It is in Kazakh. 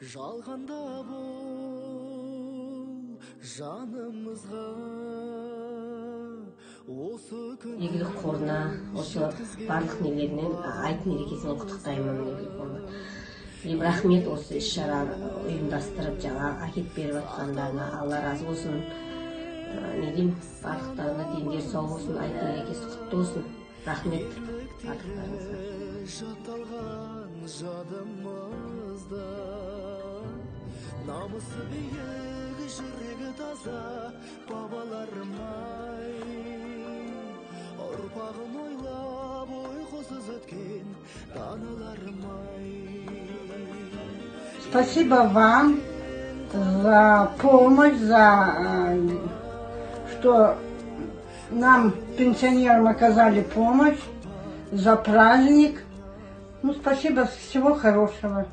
Жалғанда бол жанымызға осы күн. Игілік қорына, осы барлық нелерінен, айт мерекесімен құттықтаймын. Игілік қорына деймін рахмет, осы іс шара ұйымдастырып, жаңағы әкеліп беріп жатқандарына Алла разы болсын. Не деймін, барлықтарына дендері сау болсын, айт мерекесі құтты болсын, рахмет барлықтарыңызға. Жатталған жадымызда намысы биік, жүрегі таза бабаларым ай, ұрпағын ойлап ұйқысыз өткен даналарым ай. Спасибо вам за помощь, за что нам, пенсионерам, оказали помощь, за праздник. Ну, спасибо, всего хорошего.